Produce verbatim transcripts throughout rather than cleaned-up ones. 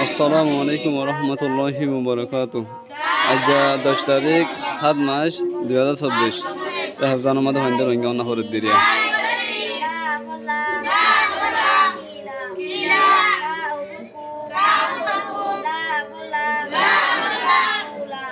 Assalámu aláikum warahmatulláhi wabarakátuhu. Aijja doc tarík, hát mac, dui házar sobbic. Te hafzanor mazé foindé Rohingya ónna foredde riya. Kula.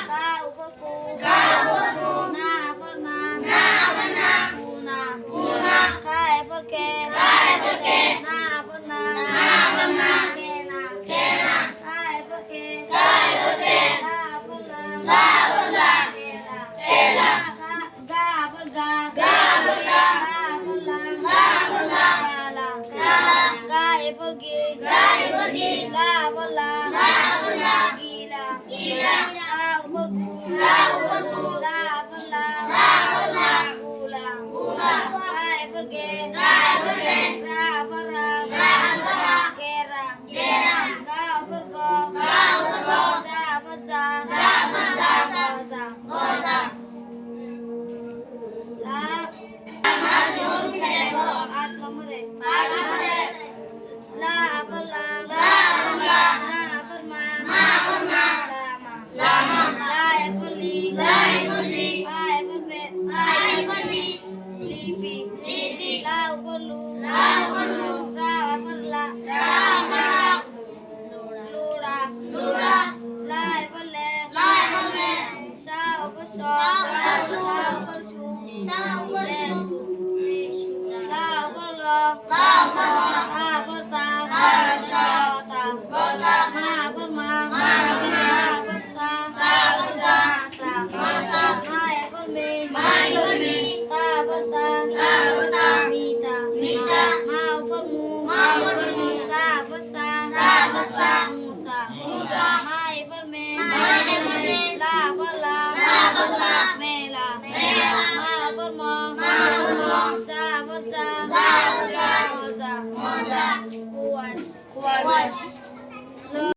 Ka for ku. Ka for ku. Na for na. Na for na. Kuna. Kuna. Ka for ke. Ka for ke. Na for na. Na for na. Kena. Kena. Ka for ke. Ka for ke. La for la. La for la. Kela. Kela. Ka Ga for ga. Ga for ga. La for la. La for la. Gala. Gala. Ga for gi. Ga for gi. La for la. La for la. Gila. Gila. Ga for gu. Ga for gu. La for la. La for la. Gula. Gula. Ga for ge. Ga for ge. Ra for ra. Ra for ra. Gera. Gera. Ga for go. Ga for go. Za for za. Za for za. Goza. Goza. La. Añára ki horof ot fori? Añára ki horof ot fori? La for la. La for la. Ma for ma. Ma for ma. Lama. Lama. Ra for li. Ra for li. Fa for fe. Fa for fe. Li fi. Li fi. Ra for lu. Ra for lu. Ra for la. Ra for la. Lura. Lura. La for le. La for le. Sa for so. Sa for so. Sa for su. Sa for su. Lesu. La for lo. La for lo. Ta for ta. Ta for ta. Gota. Gota. Ma for ma. Ma for ma. Sa for sa. Sa for sa. Masa. Masa. Ma for me. Ma for me. Ta for ta. Ta for ta. Mita. Mita. Ma for mu. Ma for mu. Sa for sa. Sa for sa. Musa. Musa. Ma for me. Ma for me. La for la. La for la. Mela. Mela. Ma for mo. Ma for mo. Za for za. Za for za. Moza. Moza. Kuas. Kuas.